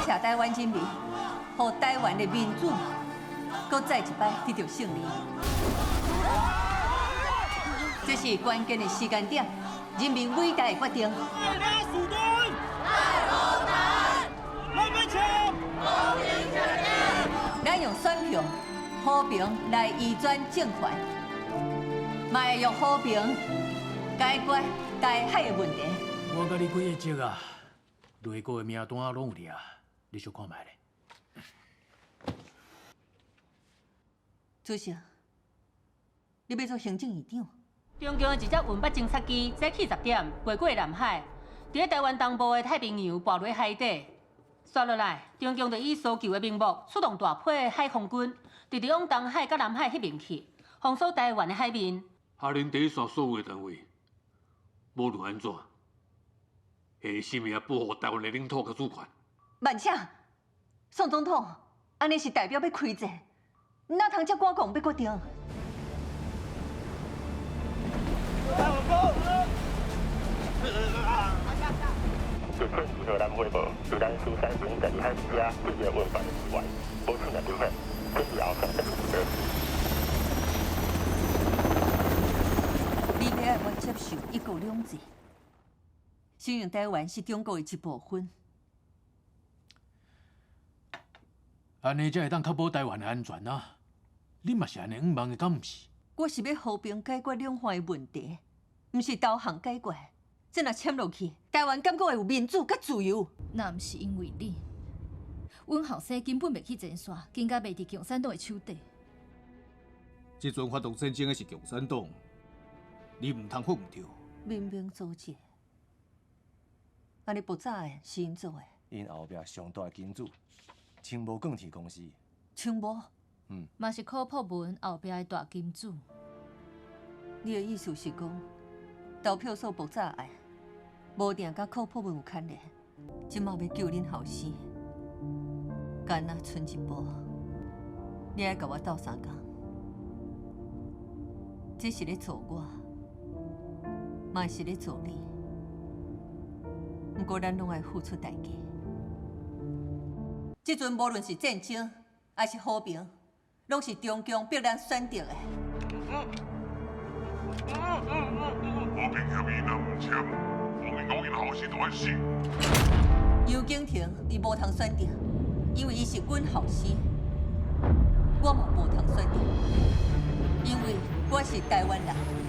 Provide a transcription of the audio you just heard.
謝臺灣人民，予臺灣的民主，閣再一擺得著勝利。這是關鍵的時間點，人民偉大的決定。愛烏蘭，咱用選票和平來移轉政權，嘛會用和平解決台海的問題。我佮你幾个職啊，內閣的名單攏有掠，你小看覓咧。主席，你欲做行政院長？中共的一隻運八偵察機早起10點飛過南海，佇咧臺灣東部的太平洋跋落海底。煞落來，中共就以搜救的名目，出動大批的海空軍，直直往東海佮南海彼邊去，封鎖臺灣的海面。哈恁第一線所有的單位，無論按怎，下性命保護臺灣的領土佮主權。慢請，宋總統，按呢是代表欲開戰，哪通遮趕講欲決定？日本二號南回報，由咱蘇三兵在海邊對著運辦的意外，無出現危險，這是後生的。你欲愛我接受一國兩制，承認臺灣是中國的一部分。按呢才會當確保臺灣的安全啊！你嘛是按呢向望的，敢毋是？我是欲和平解決兩岸的問題，毋是投降解決。這若簽落去，臺灣敢閣會有民主佮自由？若毋是因為你，阮後生根本袂去前線，更加袂佇共產黨的手底。這陣發動戰爭的是共產黨，你毋通講毋對。民盟組織，按呢爆炸案是𪜶做的。𪜶後壁上大的金主，青無鋼鐵公司。青無？嗯。嘛是柯柏文後壁的大金主。你的意思是講，投票所爆炸案，無定佮柯柏文有牽連。這馬欲救恁後生，干焦賰一步，你愛共我鬥相共，這是咧做我，嘛是咧做你。毋過咱攏愛付出代價。這陣無論是戰爭，抑是和平，攏是中共逼咱選擇的。和平協議若毋簽，黃英講𪜶後生就愛死。尤景婷伊無通選擇，因為伊是阮後生。我嘛無通選擇，因為我是臺灣人。